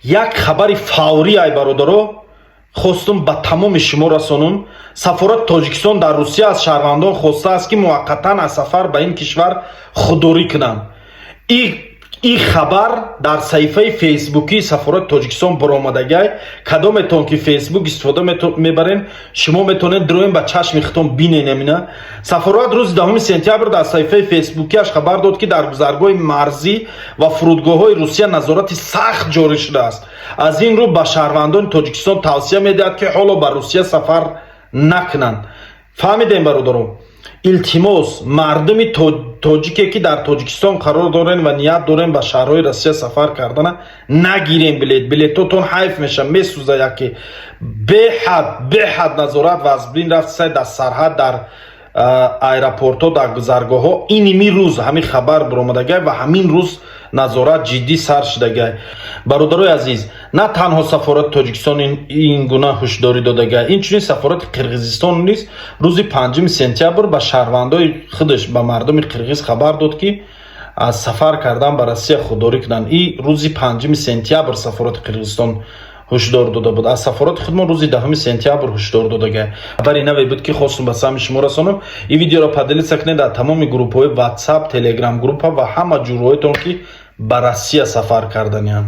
Як хабари фаврӣ, ай бародаро, хостум ба тамоми шумо расонум. Сафорати Тоҷикистон дар Русия аз шаҳрвандон хостааст, ки муваққатан аз сафар ба ин кишвар худдорӣ кунанд. И хабар дар саҳифаи фейсбукии сафорати Тоҷикистон баромадагай. Кадометон ки Фейсбук истифода мебарен, шумо метавонед дроен, ба чашми худтон бинен. Амина сафорат рӯзи 10 сентябр дар саҳифаи фейсбукиаш хабар дод, ки дар гузаргоҳи марзӣ ва фурудгоҳҳои Русия назорати сахт ҷорӣ шудааст. Аз ин рӯ ба шаҳрвандони Тоҷикистон тавсия медиҳад, ки ҳоло ба Русия сафар накунанд. Фаҳмидем, бародаро? Илтимос, мардуми тоҷике, ки дар Тоҷикистон қарор дорем ва ният дорем ба шаҳрҳои Россия сафар кардана, нагирем билет. Билетотон ҳайф меша, месӯза. Яке беҳад, беҳад назорат вазбин рафт сай дар сарҳад, дар аэропортҳо, дар гузаргоҳҳо. Иними рӯз ҳамин хабар баромадагай ва ҳамин рӯз назорат ҷиддӣ сар шудагай. Бародарои азиз, на танҳо сафорати Тоҷикистон ин гуна ҳушдорӣ додагай, инчунин сафорати Қирғизистон низ рӯзи 5 сентябр ба шаҳрвандои худаш, ба мардуми қирғиз хабар дод, ки аз сафар кардан ба Россия худдорӣ кунанд. И рӯзи 5 сентябр сафорати Қирғизистон ҳушдор дода буд. Аз сафорати худмон рӯзи 10 сентябр ҳушдор додагай. Хабари наве буд, ки хостум ба самъи шумо расонам. Ин видеоро поделиться кунед дар тамоми группҳои Ватсап, Телеграм группа ва ҳама ҷурҳоятон, ки ба Россия сафар карданианд.